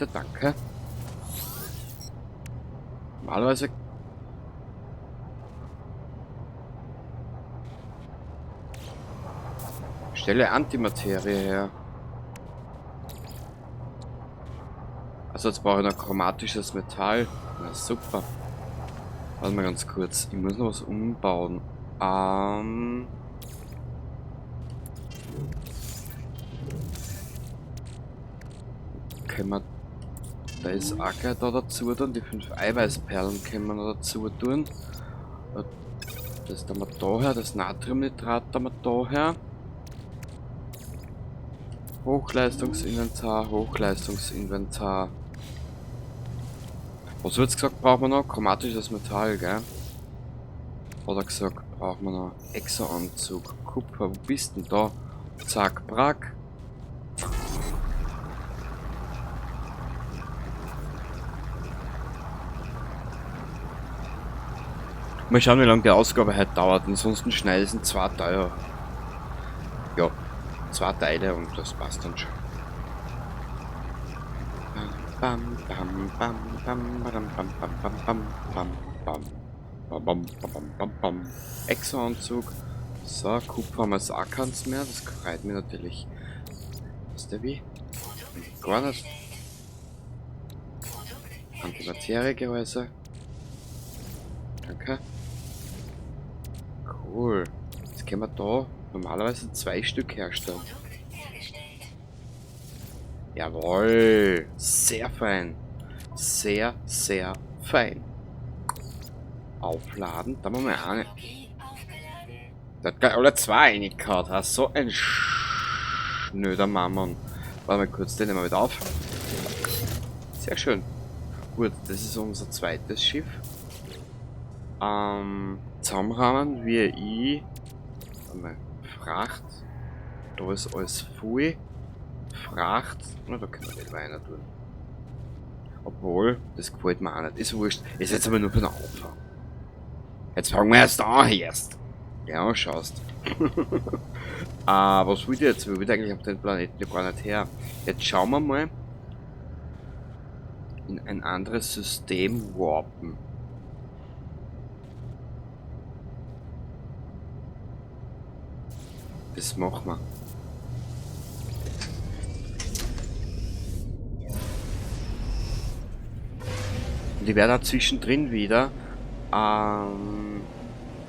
Bitte, danke. Normalerweise... Stelle Antimaterie her. Also jetzt brauche ich noch chromatisches Metall. Na super. Warte mal ganz kurz. Ich muss noch was umbauen. Können wir das auch gleich da dazu tun? Die 5 Eiweißperlen können wir noch dazu tun. Das tun wir da her, das Natriumnitrat tun wir da her. Hochleistungsinventar, Hochleistungsinventar. Was wird's gesagt, brauchen wir noch? Chromatisches Metall, gell? Hat er gesagt, brauchen wir noch Exo-Anzug, Kupfer, wo bist denn da? Zack, brack. Mal schauen, wie lange die Ausgabe heute dauert. Ansonsten schneide ich es in 2 Teile. Ja, 2 Teile und das passt dann schon. Bam, bam, bam, bam, bam, bam, bam, bam, bam, bam, bam, bam, bam, bam, bam, bam. Exo-Anzug. So, Kupfer haben wir jetzt auch keins mehr. Das freut mich natürlich. Was ist der wie? Gar nicht. Antimateriegehäuse. Danke. Cool. Jetzt können wir da normalerweise 2 Stück herstellen. Jawohl. Sehr fein. Sehr, sehr fein. Aufladen. Da machen wir eine. Da hat gleich alle 2 reingehauen. Ha, so ein schnöder Mammon. Warte mal kurz, den nehmen wir wieder auf. Sehr schön. Gut, das ist unser zweites Schiff. Zusammenrahmen, wie ich. Warte mal, Fracht. Da ist alles voll. Fracht. Na, da können wir nicht weiter tun. Obwohl, das gefällt mir auch nicht. Ist wurscht. Ist jetzt aber nur für den Anfang. Jetzt fangen wir erst an, erst. Ja, schaust. Was will ich jetzt? Wir wollen eigentlich auf den Planeten ja gar nicht her. Jetzt schauen wir mal in ein anderes System warpen. Das machen wir. Und ich werde auch zwischendrin wieder,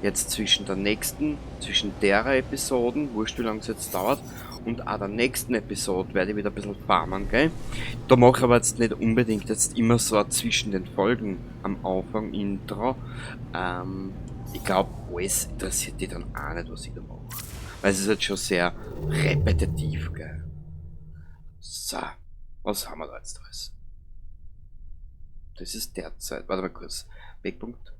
jetzt zwischen der nächsten, zwischen derer Episoden, wurscht wie lange es jetzt dauert, und auch der nächsten Episode werde ich wieder ein bisschen farmen, gell? Da mache ich aber jetzt nicht unbedingt jetzt immer so zwischen den Folgen am Anfang Intro. Ich glaub, alles interessiert die dann auch nicht, was ich da mache. Weil es ist halt schon sehr repetitiv, gell? So, was haben wir da jetzt alles? Das ist derzeit, warte mal kurz, Wegpunkt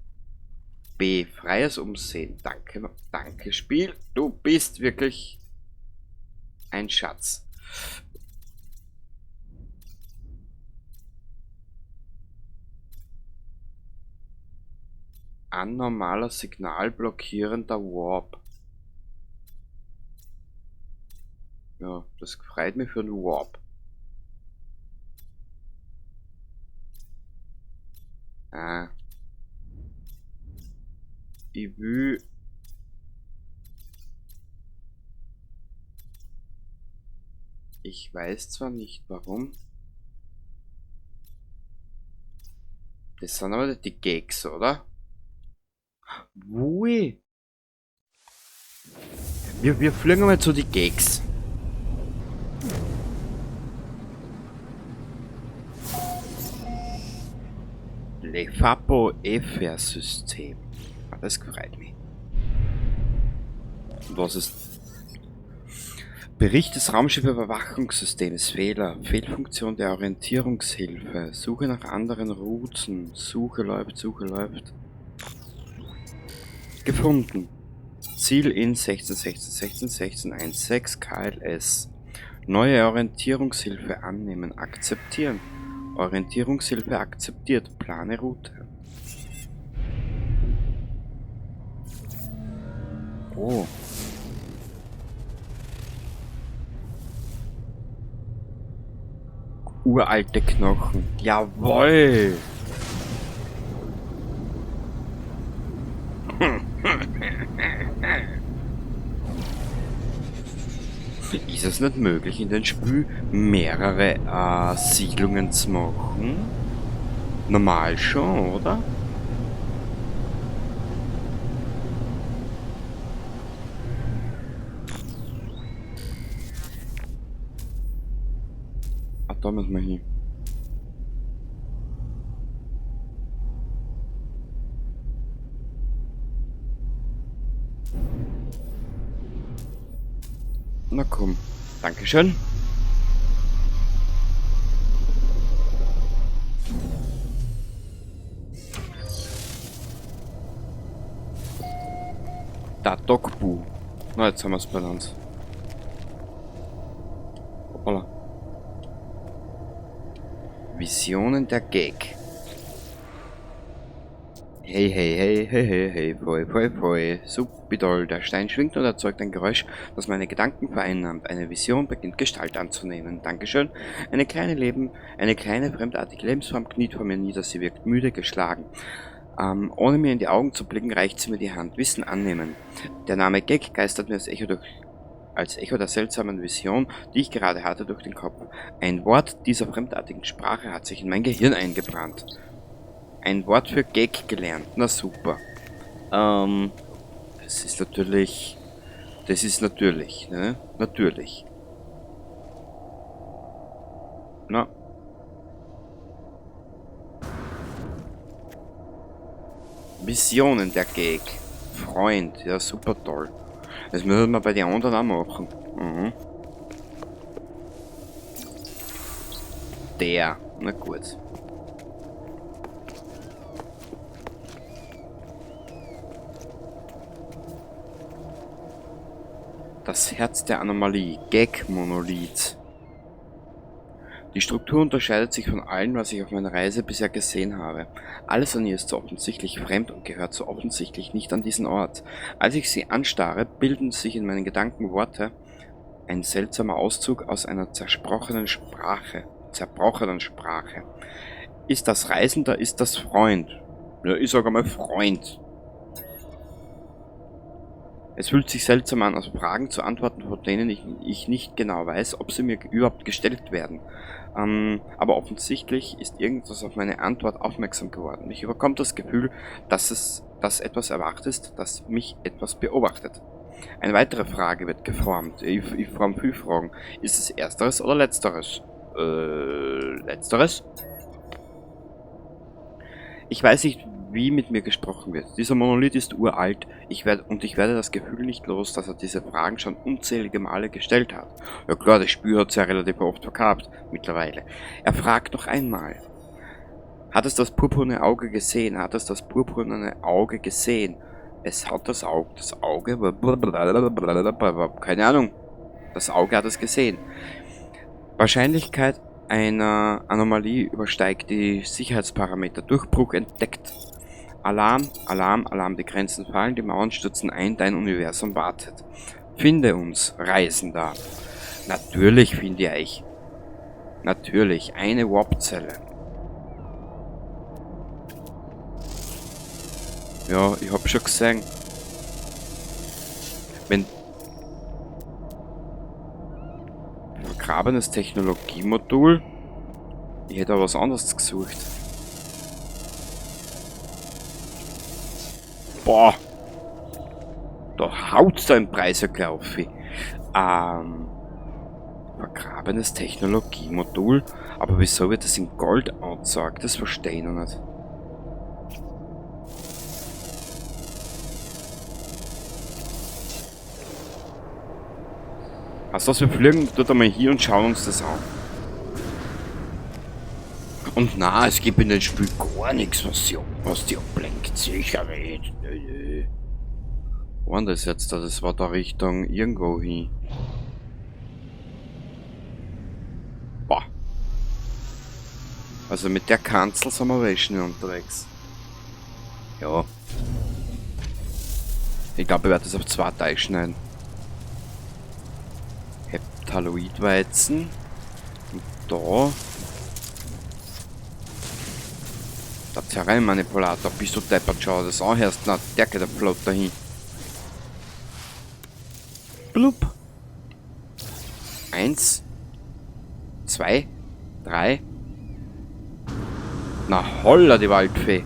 B, freies Umsehen, danke, danke Spiel, du bist wirklich ein Schatz. Anormaler signalblockierender Warp. Ja, das freut mich für einen Warp. Ah. Ich will... Ich weiß zwar nicht warum. Das sind aber nicht die Gags, oder? Wui. Wir fliegen mal zu die Gags. Lefapo Efer-System. Ah, das gefreut mich. Und was ist? Bericht des Raumschiff-Überwachungssystems. Fehler. Fehlfunktion der Orientierungshilfe. Suche nach anderen Routen. Suche läuft, Suche läuft. Gefunden. Ziel in 16, 16, 16, 16, 1, 6, KLS. Neue Orientierungshilfe annehmen. Akzeptieren. Orientierungshilfe akzeptiert. Plane Route. Oh. Uralte Knochen. Jawoll! Ist es nicht möglich, in den Spiel mehrere Siedlungen zu machen? Normal schon, oder? Ah, da müssen wir hin. Na komm, Dankeschön. Da Dogbu. Na, jetzt haben wir's Balance. Hoppala. Visionen der Gag. Hey, hey, hey, hey, hey, hey, poi, poi, poi. Supidoll. Der Stein schwingt und erzeugt ein Geräusch, das meine Gedanken vereinnahmt. Eine Vision beginnt Gestalt anzunehmen. Dankeschön. Eine kleine fremdartige Lebensform kniet vor mir nieder. Sie wirkt müde, geschlagen. Ohne mir in die Augen zu blicken, reicht sie mir die Hand. Wissen annehmen. Der Name Gag geistert mir als Echo der seltsamen Vision, die ich gerade hatte, durch den Kopf. Ein Wort dieser fremdartigen Sprache hat sich in mein Gehirn eingebrannt. Ein Wort für Gag gelernt. Na super. Das ist natürlich... Das ist natürlich, ne? Natürlich. Na. Visionen der Gag. Freund. Ja, super toll. Das müssen wir bei den anderen auch machen. Mhm. Der. Na gut. Das Herz der Anomalie. Gag-Monolith. Die Struktur unterscheidet sich von allem, was ich auf meiner Reise bisher gesehen habe. Alles an ihr ist so offensichtlich fremd und gehört so offensichtlich nicht an diesen Ort. Als ich sie anstarre, bilden sich in meinen Gedanken Worte. Ein seltsamer Auszug aus einer zerbrochenen Sprache. Zerbrochenen Sprache. Ist das Reisender, ist das Freund? Ja, ich sag einmal Freund. Es fühlt sich seltsam an, auf Fragen zu antworten, von denen ich nicht genau weiß, ob sie mir überhaupt gestellt werden. Aber offensichtlich ist irgendwas auf meine Antwort aufmerksam geworden. Mich überkommt das Gefühl, dass etwas erwacht ist, dass mich etwas beobachtet. Eine weitere Frage wird geformt. Ich forme viele Fragen. Ist es ersteres oder letzteres? Letzteres? Ich weiß nicht, wie mit mir gesprochen wird. Dieser Monolith ist uralt, und ich werde das Gefühl nicht los, dass er diese Fragen schon unzählige Male gestellt hat. Ja klar, das Spiel hat's ja relativ oft verkauft, mittlerweile. Er fragt noch einmal. Hat es das purpurne Auge gesehen? Hat es das purpurne Auge gesehen? Es hat das Auge, das Auge, blablabla, keine Ahnung. Das Auge hat es gesehen. Wahrscheinlichkeit einer Anomalie übersteigt die Sicherheitsparameter. Durchbruch entdeckt. Alarm, Alarm, Alarm, die Grenzen fallen, die Mauern stürzen ein, dein Universum wartet. Finde uns, Reisender. Natürlich finde ich euch. Natürlich, eine Warp-Zelle. Ja, ich hab schon gesehen. Wenn... Vergrabenes Technologiemodul. Ich hätte aber was anderes gesucht. Boah. Da haut's da im Preis ja gleich auf. Vergrabenes Technologiemodul. Aber wieso wird das in Gold angezeigt? Das verstehe ich noch nicht. Also was, wir fliegen dort einmal hier und schauen uns das an. Und na, es gibt in dem Spiel gar nichts, was die ablenkt. Sicher nicht. Nö, nö. Wo war denn das jetzt da? Das war da Richtung irgendwo hin. Boah. Also mit der Kanzel sind wir eh schnell unterwegs. Ja. Ich glaube, ich werde das auf 2 Teile schneiden. Heptaloidweizen. Und da. Der Terrainmanipulator, bist du deppert, schau das an, hörst, na, der geht der flott dahin. Blub. 1, 2, 3. Na holla, die Waldfee.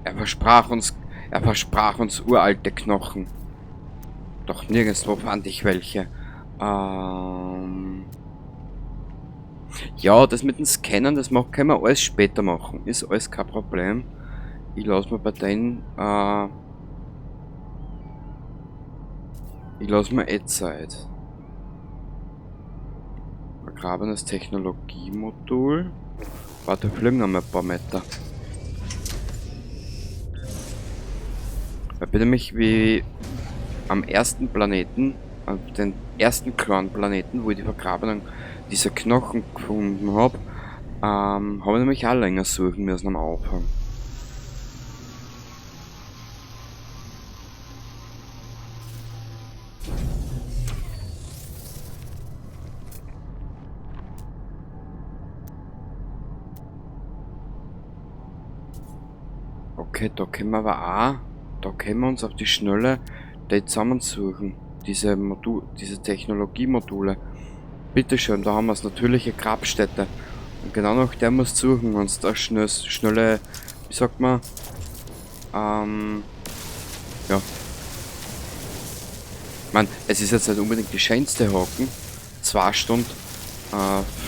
Er versprach uns uralte Knochen. Doch nirgendwo fand ich welche. Ja, das mit dem Scannen, das können wir alles später machen. Ist alles kein Problem. Ich lass mir bei den, ich lass mir eh Zeit. Vergrabenes Technologiemodul. Warte, fliegen noch mal ein paar Meter. Ich bin nämlich wie am ersten Planeten, an den ersten kleinen Planeten, wo ich die vergrabenen, diese Knochen gefunden hab, hab ich nämlich auch länger suchen müssen am Anfang. Okay, da können wir aber auch, da können wir uns auf die Schnelle die zusammensuchen. Diese Technologiemodule. Bitteschön, da haben wir's, natürliche Grabstätte. Und genau nach der musst du suchen, wenn's da schnelle, wie sagt man, ja. Ich mein, es ist jetzt nicht unbedingt die schönste Haken. 2 Stunden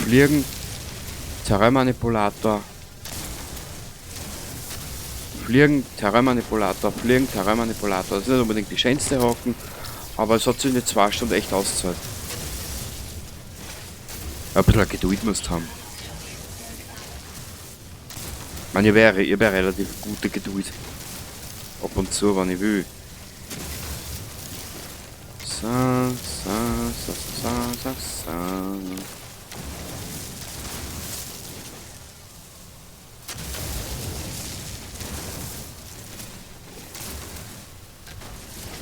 fliegen, Terrainmanipulator. Fliegen, Terrainmanipulator, Fliegen, Terrainmanipulator. Das ist nicht unbedingt die schönste Haken, aber es hat sich in den 2 Stunden echt ausgezahlt. Ein bisschen Geduld musst du haben. Ich meine, ich hab ja relativ gute Geduld. Ab und zu, wenn ich will. So, so, so, so, so, so.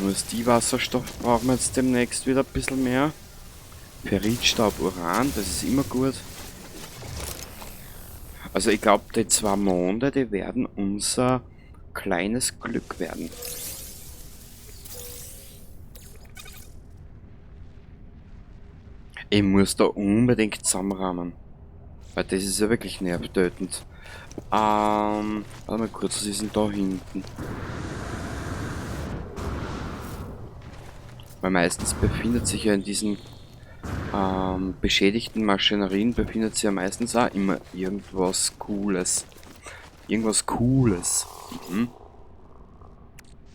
Nur die Wasserstoff brauchen wir jetzt demnächst wieder ein bisschen mehr. Ferritstaub, Uran, das ist immer gut. Also ich glaub, die 2 Monde, die werden unser kleines Glück werden. Ich muss da unbedingt zusammenrahmen. Weil das ist ja wirklich nervtötend. Warte mal kurz, was ist denn da hinten? Weil meistens befindet sich ja in diesen beschädigten Maschinerien befindet sich ja meistens auch immer irgendwas Cooles. Irgendwas Cooles.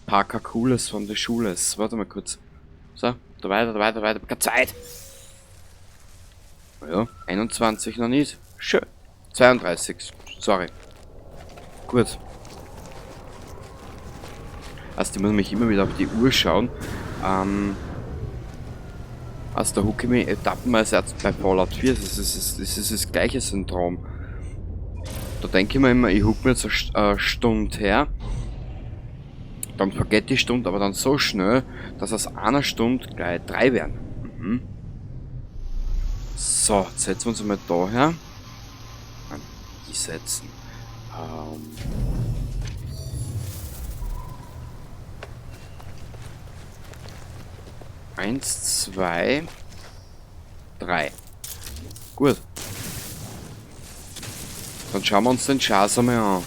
Parker Cooles von der Schule. Warte mal kurz. So, da weiter, da weiter, weiter. Keine Zeit! Ja, 21 noch nicht. Schön. 32, sorry. Gut. Also, die muss mich immer wieder auf die Uhr schauen. Also da hucke ich mich etappenweise jetzt bei Fallout 4, das ist das gleiche Syndrom. Da denke ich mir immer, ich hucke mir jetzt eine Stunde her, dann vergeht die Stunde aber dann so schnell, dass aus einer Stunde gleich 3 werden. So, jetzt setzen wir uns einmal da her. Nein, die setzen. 1, 2, 3. Gut. Dann schauen wir uns den Schatz einmal an.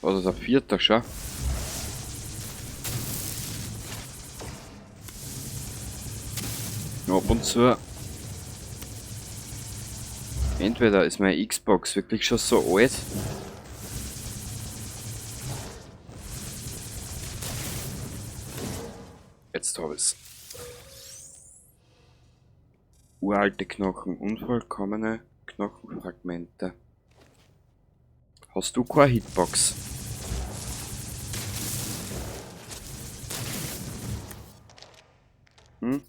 Was ist der 4. schon? Ab und zu. Entweder ist meine Xbox wirklich schon so alt. Jetzt hab ich's. Uralte Knochen, unvollkommene Knochenfragmente. Hast du keine Hitbox? Hm?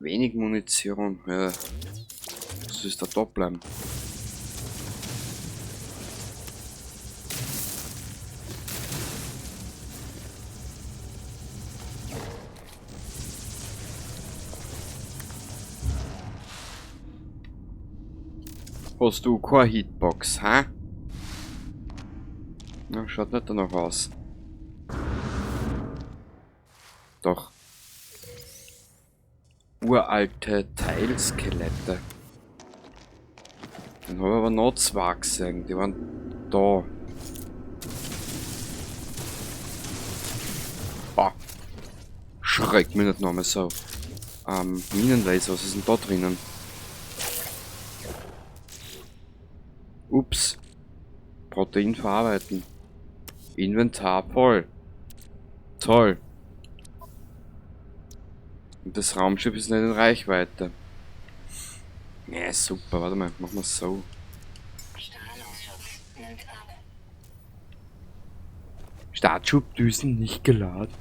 Wenig Munition. Ja. Das ist der Top bleiben. Hast du keine Hitbox, hä? Na, schaut nicht danach aus. Doch. Uralte Teilskelette. Dann habe ich aber noch zwei gesehen, die waren da. Bah. Schreckt mich nicht nochmal so. Minenlaser, was ist denn da drinnen? Ups. Protein verarbeiten. Inventar voll. Toll. Und das Raumschiff ist nicht in Reichweite. Ja, super. Warte mal, machen wir es so. Strahlungsschutz nimmt ab. Startschubdüsen nicht geladen.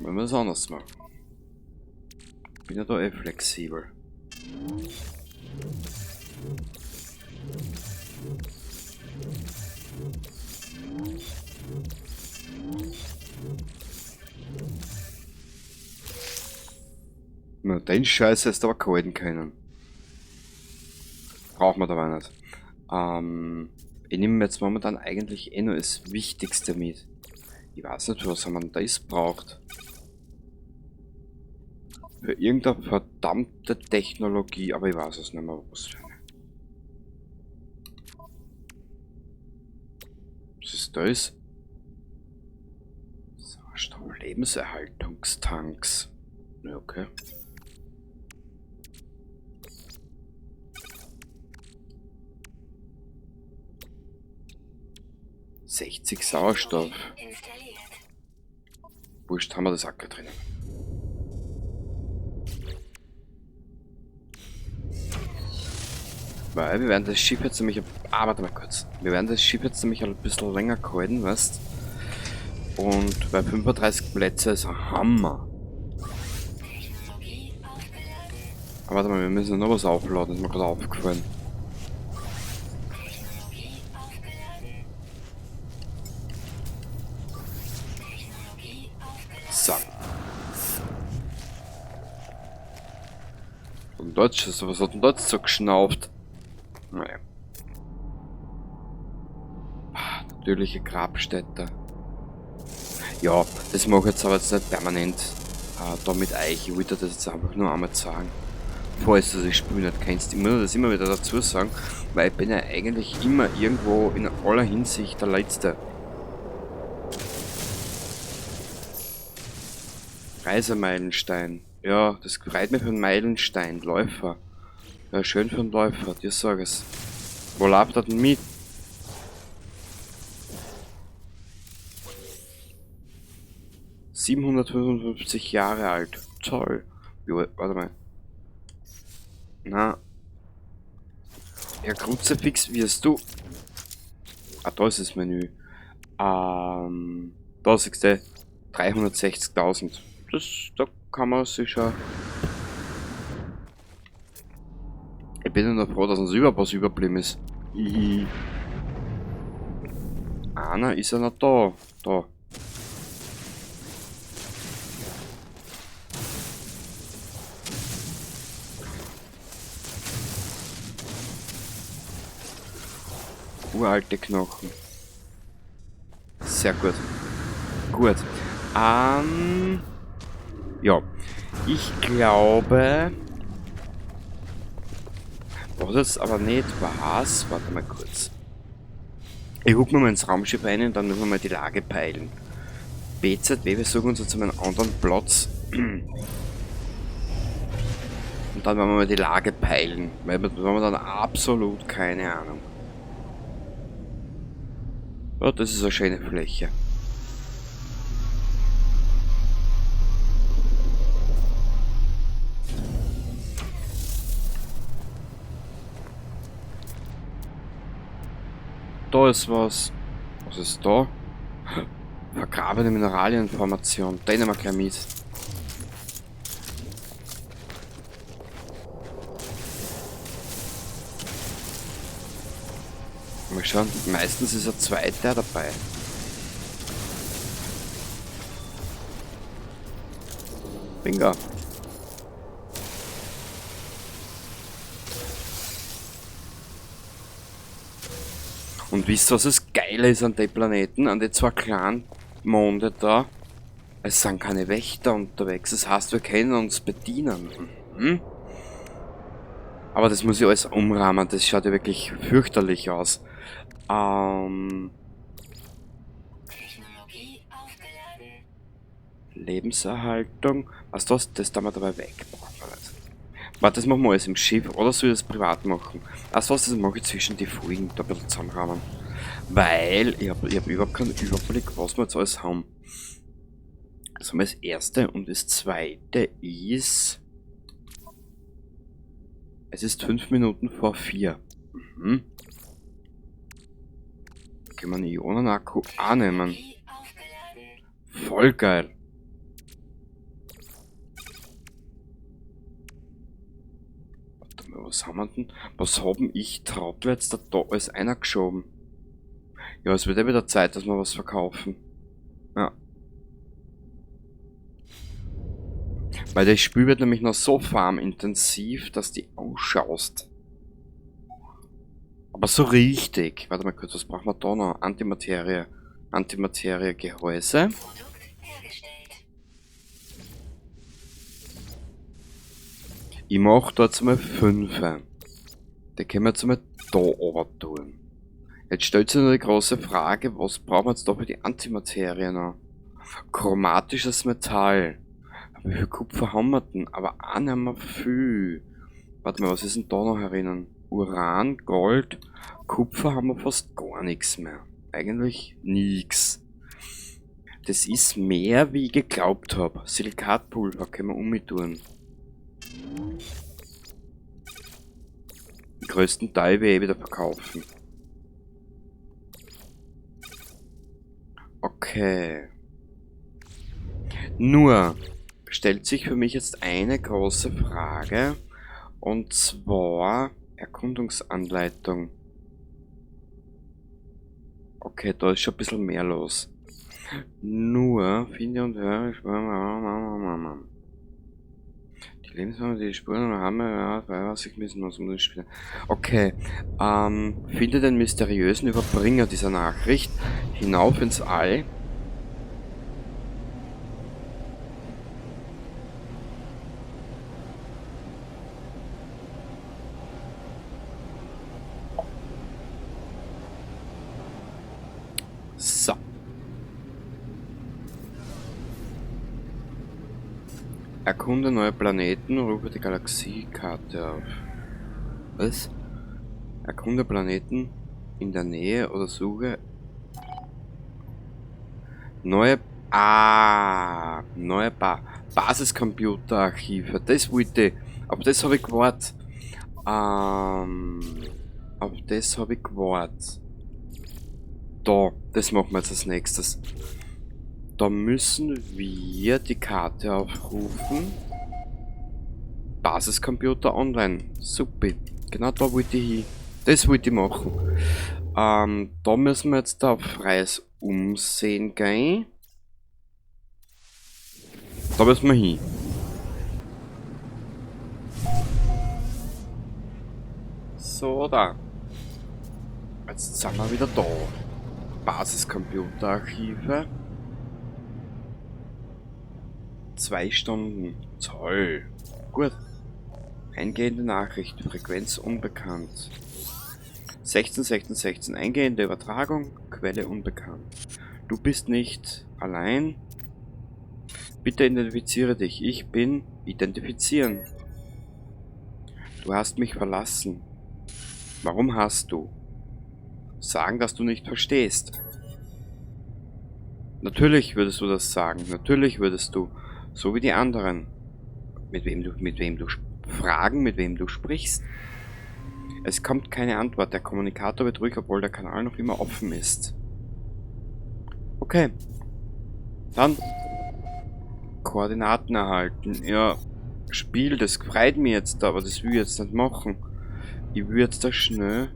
Wollen wir das anders machen? Bin ja da eh flexibel. Na, den Scheiß hättest du aber gehalten können. Braucht man dabei nicht. Ich nehme jetzt momentan eigentlich eh nur das Wichtigste mit. Ich weiß nicht, was man das braucht. Für irgendeine verdammte Technologie, aber ich weiß es nicht mehr, was für eine. Was ist das? Sauerstoff-Lebenserhaltungstanks. Ja, okay. 60 Sauerstoff. Installiert. Wurscht, haben wir das Acker drinnen. Weil wir werden das Schiff jetzt nämlich... Ah, warte mal kurz. Wir werden das Schiff jetzt nämlich ein bisschen länger halten, weißt? Und bei 35 Plätze ist ein Hammer. Technologie aufgeladen. Aber warte mal, wir müssen noch was aufladen, ist mir gerade aufgefallen. Technologie aufgeladen. Technologie aufgeladen. So. Und Deutsch, was hat denn dort so geschnauft? Naja. Ah, natürliche Grabstätte. Ja, das mache ich jetzt aber jetzt nicht permanent da mit euch. Ich wollte das jetzt einfach nur einmal sagen. Falls du das Spiel nicht kennst. Ich muss das immer wieder dazu sagen, weil ich bin ja eigentlich immer irgendwo in aller Hinsicht der Letzte. Reisemeilenstein. Ja, das freut mich für einen Meilenstein. Läufer. Ja, schön für einen Läufer, dir sag es. Wo läuft er denn mit? 755 Jahre alt. Toll. Jo, warte mal. Na. Ja, Kruzifix wirst du. Ah, da ist das Menü. Da siehst du 360.000. Da kann man sicher. Ich bin ja noch froh, dass uns überhaupt was überblieben ist. Hihi. Einer ist ja noch da. Da. Uralte Knochen. Sehr gut. Gut. Ja. Ich glaube... Was jetzt aber nicht war's. Warte mal kurz. Ich guck mir mal ins Raumschiff rein und dann müssen wir mal die Lage peilen. BZW, wir suchen uns jetzt mal einen anderen Platz. Und dann werden wir mal die Lage peilen. Weil da haben wir dann absolut keine Ahnung. Ja, das ist eine schöne Fläche. Da ist was. Was ist da? Vergrabene Mineralienformation. Den nehmen wir gleich mit. Mal schauen. Meistens ist ein zweiter dabei. Bingo. Und wisst ihr, was das Geile ist an den Planeten, an den zwei kleinen Monde da? Es sind keine Wächter unterwegs, das heißt, wir können uns bedienen. Mhm. Aber das muss ich alles umrahmen, das schaut ja wirklich fürchterlich aus. Technologie aufgeladen. Lebenserhaltung. Was das? Das da wir dabei weg. Brauchen wir nicht. Warte, das machen wir alles im Schiff. Oder soll ich das privat machen? Ach was, das mache ich zwischen die Folgen da ein bisschen zusammenrahmen. Weil ich hab überhaupt keinen Überblick, was wir jetzt alles haben. Das haben wir das erste und das zweite ist... Es ist 3:55. Mhm. Können wir einen Ionenakku annehmen. Voll geil. Warte mal, was haben wir denn? Was haben ich Trottel jetzt da alles eingeschoben? Ja, es wird ja wieder Zeit, dass wir was verkaufen. Ja. Weil das Spiel wird nämlich noch so farmintensiv, dass die ausschaust. Aber so richtig. Warte mal kurz, was brauchen wir da noch? Antimaterie. Antimaterie-Gehäuse. Ich mach da jetzt mal 5. Die können wir jetzt mal da oben tun. Jetzt stellt sich noch die große Frage, was brauchen wir jetzt da für die Antimaterie noch? Chromatisches Metall. Wie viel Kupfer haben wir denn? Aber auch nicht mehr viel. Warte mal, was ist denn da noch herinnen? Uran, Gold, Kupfer haben wir fast gar nichts mehr. Eigentlich nix. Das ist mehr, wie ich geglaubt hab. Silikatpulver können wir umtun. Den größten Teil will ich eh wieder verkaufen. Okay. Nur stellt sich für mich jetzt eine große Frage. Und zwar Erkundungsanleitung. Okay, da ist schon ein bisschen mehr los. Nur finde und höre die Lebensform, die Spuren haben wir, ja, was ich müssen muss um den Spieler. Okay, finde den mysteriösen Überbringer dieser Nachricht hinauf ins All. So. Erkunde neue Planeten, rufe die Galaxiekarte auf. Was? Erkunde Planeten in der Nähe oder suche neue, neue Basiscomputerarchive. Das wollte ich. Auf das habe ich gewartet. Auf das habe ich gewartet. Da, das machen wir jetzt als nächstes. Da müssen wir die Karte aufrufen. Basiscomputer online. Supi. Genau da wollte ich hin. Das wollte ich machen. Da müssen wir jetzt da auf freies Umsehen gehen. Da müssen wir hin. So, da. Jetzt sind wir wieder da. Basiscomputerarchive. 2 Stunden. Toll. Gut. Eingehende Nachricht. Frequenz unbekannt. 16, 16, 16. Eingehende Übertragung. Quelle unbekannt. Du bist nicht allein. Bitte identifiziere dich. Ich bin identifizieren. Du hast mich verlassen. Warum hast du? Sagen, dass du nicht verstehst. Natürlich würdest du das sagen. Natürlich würdest du. So wie die anderen. Mit wem du fragen, mit wem du sprichst. Es kommt keine Antwort. Der Kommunikator wird ruhig, obwohl der Kanal noch immer offen ist. Okay. Dann Koordinaten erhalten. Ja, Spiel, das freut mich jetzt, aber das will ich jetzt nicht machen. Ich will jetzt da schnell...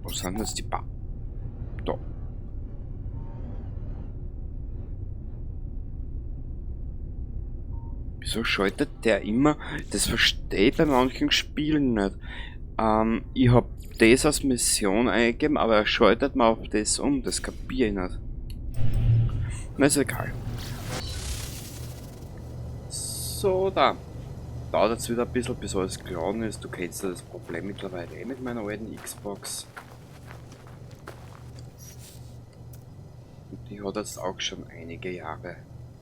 Wo sind jetzt die ba-, Da. Wieso schaltet der immer? Das verstehe ich bei manchen Spielen nicht. Ich hab das als Mission eingegeben, aber er schaltet mir auf das um. Das kapier ich nicht. Na, ist egal. So, da. Dauert jetzt wieder ein bisschen, bis alles geladen ist. Du kennst ja das Problem mittlerweile eh mit meiner alten Xbox. Und die hat jetzt auch schon einige Jahre,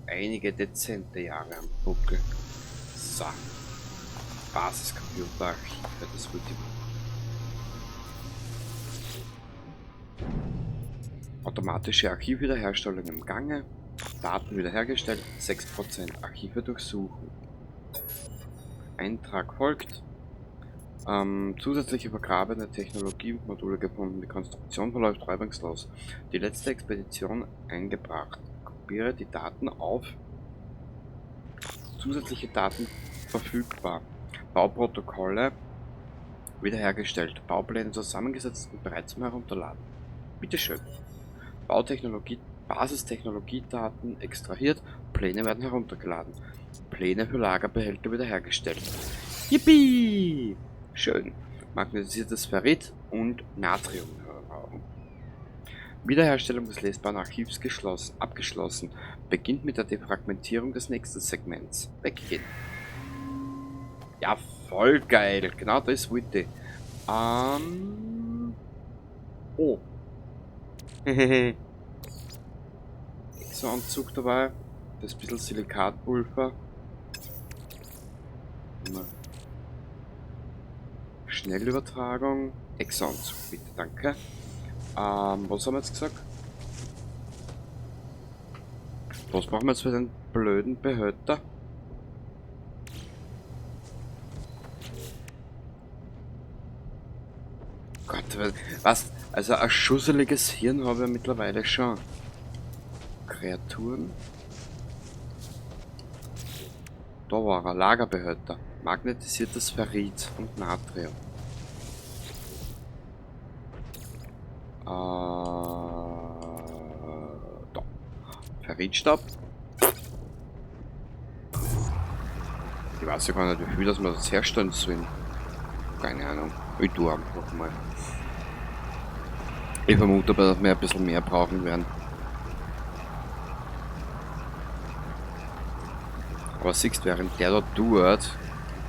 einige dezente Jahre am Buckel. So. Basiscomputerarchiv, das wird die automatische Archivwiederherstellung im Gange. Daten wiederhergestellt, 6% Archive durchsuchen. Eintrag folgt. Zusätzliche vergrabene Technologiemodule gefunden. Die Konstruktion verläuft reibungslos. Die letzte Expedition eingebracht. Kopiere die Daten auf. Zusätzliche Daten verfügbar. Bauprotokolle wiederhergestellt. Baupläne zusammengesetzt und bereit zum Herunterladen. Bitteschön. Bautechnologie, Basistechnologiedaten extrahiert. Pläne werden heruntergeladen. Pläne für Lagerbehälter wiederhergestellt. Yippie! Schön. Magnetisiertes Ferrit und Natrium. Wiederherstellung des lesbaren Archivs abgeschlossen. Beginnt mit der Defragmentierung des nächsten Segments. Weggehen. Ja, voll geil. Genau das wollte ich. Oh. Exo-Anzug dabei. Das bisschen Silikatpulver. Schnellübertragung. Exo-Anzug, bitte, danke. Was haben wir jetzt gesagt? Was brauchen wir jetzt für den blöden Behälter? Gott, was? Also ein schusseliges Hirn habe ich mittlerweile schon. Kreaturen. Da war er, Lagerbehälter. Magnetisiertes Ferrit und Natrium. Da. Ferritstab. Ich weiß ja gar nicht, wie viel das wir das herstellen sollen. Keine Ahnung. Ich tue einfach mal. Ich vermute aber, dass wir ein bisschen mehr brauchen werden. Aber siehst, während der da tut,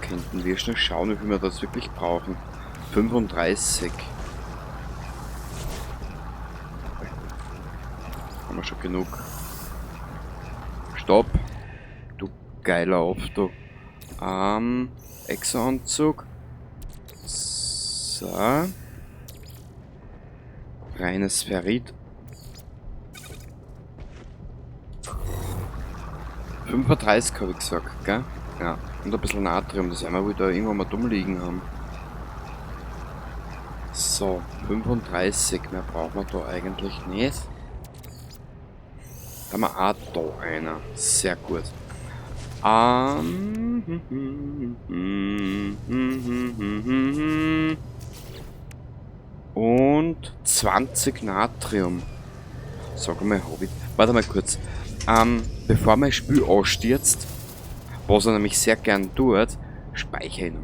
könnten wir schnell schauen, wie viel wir das wirklich brauchen. 35. Haben wir schon genug. Stopp. Du geiler Opf, du. Exo-Anzug. So. Reines Ferrit. 35 habe ich gesagt, gell? Ja. Und ein bisschen Natrium, das werden wir wohl da irgendwann mal dumm liegen haben. So, 35, mehr brauchen wir da eigentlich nicht. Da haben wir auch da einer. Sehr gut. Und 20 Natrium. Sag mal, hab ich. Warte mal kurz. Bevor mein Spiel anstürzt, was er nämlich sehr gern tut, speichere ich ihn.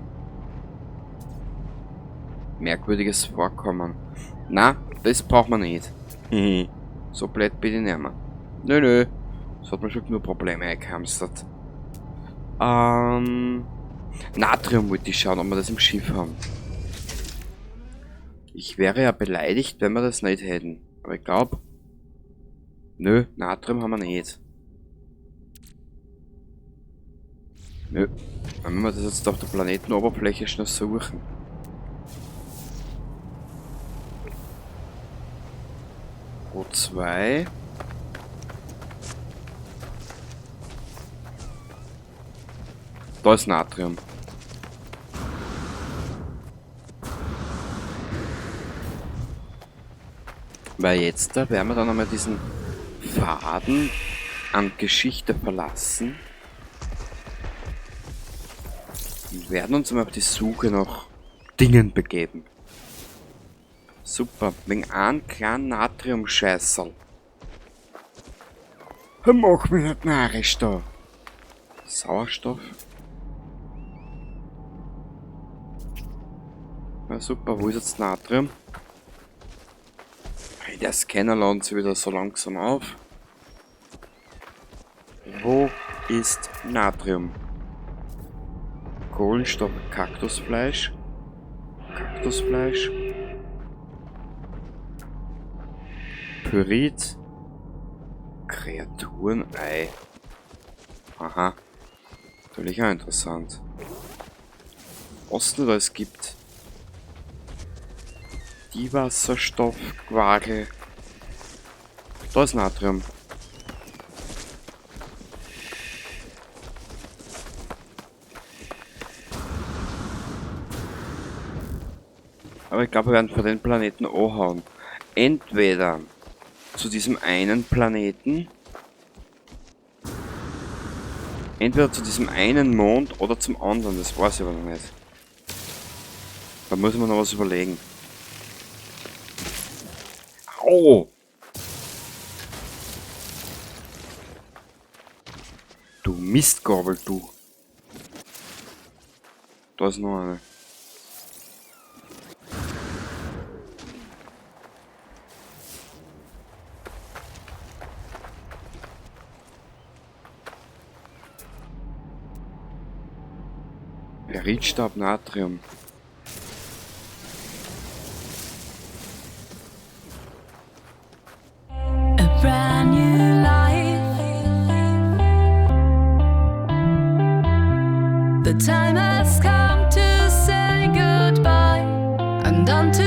Merkwürdiges Vorkommen. Na, das braucht man nicht. So blöd bin ich nicht mehr. Nö, nö. Das hat mir schon genug Probleme eingehamstert. Natrium wollte ich schauen, ob wir das im Schiff haben. Ich wäre ja beleidigt, wenn wir das nicht hätten. Aber ich glaub, nö, Natrium haben wir nicht. Nö. Dann müssen wir das jetzt auf der Planetenoberfläche schnell suchen. O2. Da ist Natrium. Weil jetzt, da werden wir dann einmal diesen Faden an Geschichte verlassen. Und werden uns einmal auf die Suche nach Dingen begeben. Super, wegen einem kleinen Natriumscheißerl. Mach mich nicht narrisch da. Sauerstoff. Na super, wo ist jetzt Natrium? Hey, der Scanner ladet sich wieder so langsam auf. Wo ist Natrium? Kohlenstoff, Kaktusfleisch. Kaktusfleisch. Pyrit. Kreaturenei. Aha. Natürlich auch interessant. Was denn da es gibt? Die Wasserstoffquagel. Da ist Natrium. Aber ich glaube, wir werden von den Planeten anhauen. Entweder zu diesem einen Planeten, entweder zu diesem einen Mond oder zum anderen, das weiß ich aber noch nicht. Da muss man noch was überlegen. Au! Du Mistgabel, du. Da ist noch eine. Ferritstab Natrium. A brand new life. The time has come to say goodbye. I'm done.